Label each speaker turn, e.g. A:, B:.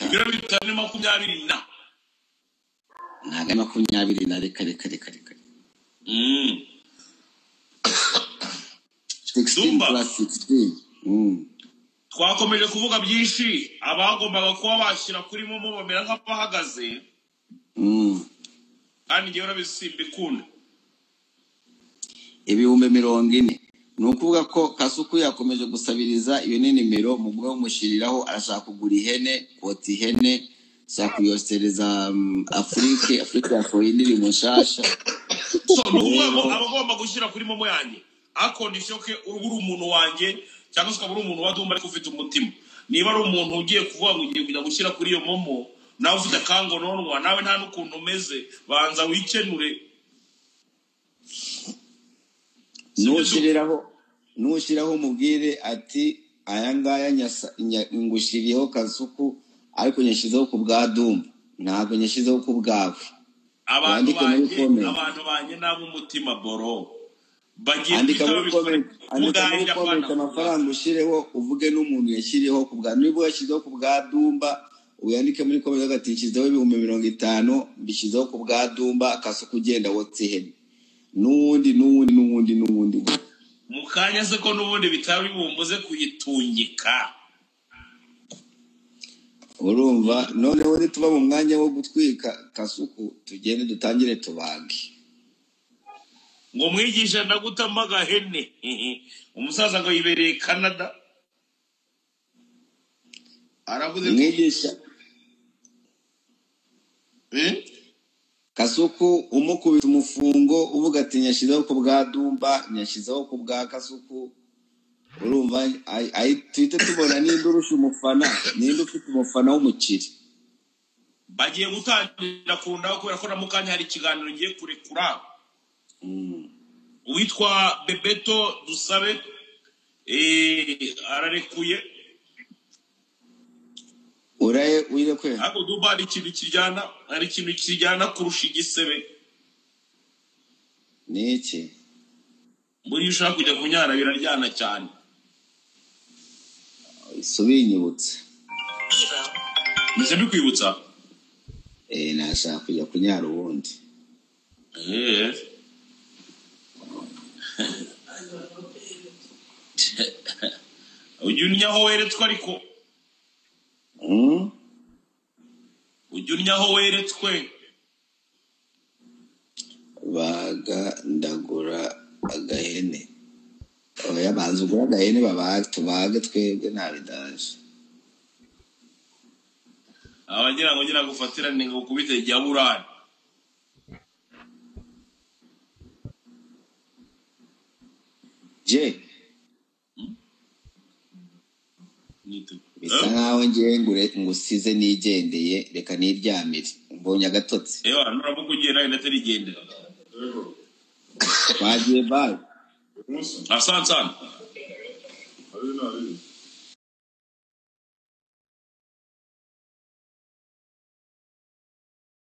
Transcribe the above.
A: 5.
B: Ibiro 5 ni 20 na.
A: Ntabwo ari 20 na, reka reka reka reka. 16
B: Dumba.
A: plus 16.
B: Twakomeje kuvuga byinshi, abagombaga kuba bashyira kuri momo bamera nk'abahagaze. Kandi ngewe urabizi simbikunda.
A: 40,000. Ni ukuvuga ko Kasuku yakomeje gusabiriza, iyo ni nimero mugume mumushyiriraho, arashaka kugura ihene, kota ihene, ashaka kuyosereza Afurike, Afurike yasohoye indirimbo nshasha.
B: So ni ukuvuga ngo
A: Rero
B: abagomba gushyira kuri momo yanjye a condition ko uba uri umuntu wanjye cyangwa se ukaba uri umuntu wa Dumba ariko ufite umutima. Niba ari umuntu ugiye kuvuga ngo ugiye kujya gushyira kuri iyo momo nawe ufite akangononwa, nawe nta n'ukuntu umeze, banza wikenure. Sibyo Dumba?
A: Nushyiraho umubwire ati aya ngaya ngushyiriyeho Kasuku, ariko nyashyizeho ku bwa Dumba, ntabwo nyashyizeho ku bwawe.
B: Abantu
A: Wandike muri
B: banjye,
A: comment.
B: abantu banjye n'ab'umutima boro bagiye
A: Andika
B: guhita
A: muri
B: babikora
A: comment, andika muri
B: ubwanjye,
A: comment
B: apana ku
A: amafaranga
B: bwawe.
A: ushireho, uvuge n'umuntu yashyiriyeho ku bwa, niba yashyizeho ku bwa Dumba uyandike muri comment ati nshyizeho 50,000 mbishyizeho ku bwa Dumba, Kasuku ugenda wotse ihene, n'uwundi n'uwundi n'uwundi n'uwundi.
B: Mu kanya se ko n'ubundi bitaba bibumbuze kuyitungika.
A: Urumva noneho nituba mu mwanya wo gutwika Kasuku, tugende dutangire tubage.
B: Ngo mwigisha ndagutama agahene. Umusaza ngo yibereye Canada. Aravuze
A: Mwigisha Kasuku umukubita umufungo uvuga ati nyashyizeho ku bwa Dumba, nyashyizeho ku bwa Kasuku. Urumva tuhite tubona ninde urusha umufana, ninde ufite umufana w'umukire.
B: Bagiye gutangira kundaho kubera ko na mukanya hari ikiganiro ngiye kurekura. Uwitwa Bebeto Dusabe ararekuye.
A: Uraye uyirekwe.
B: Ariko Dumba hari ikintu kiryana, hari ikintu kiryana kurusha igisebe.
A: Ni iki?
B: Buriya ushaka kujya kunyara biraryana cyane.
A: Isubinyibutse.
B: Mbese mbikwibutsa?
A: Nashaka kujya kunyara ubundi.
B: Ujya unnyaho weretswe ariko. Ujya unnyaho weretswe.
A: Baga ndagura agahene. Oya, banza ugura agahene babage, tubage twebwe nta bidaje.
B: Abagira ngo ngira gufatirane ngo kubite jyaburani.
A: Je. Bisa nkaho ngiye ngusize nigendeye, reka niryamire. Mbonye agatotsi.
B: Ewa, nuramuka ugiye nawe ndatarigendera.
A: Twagiye bye.
B: Asante sana.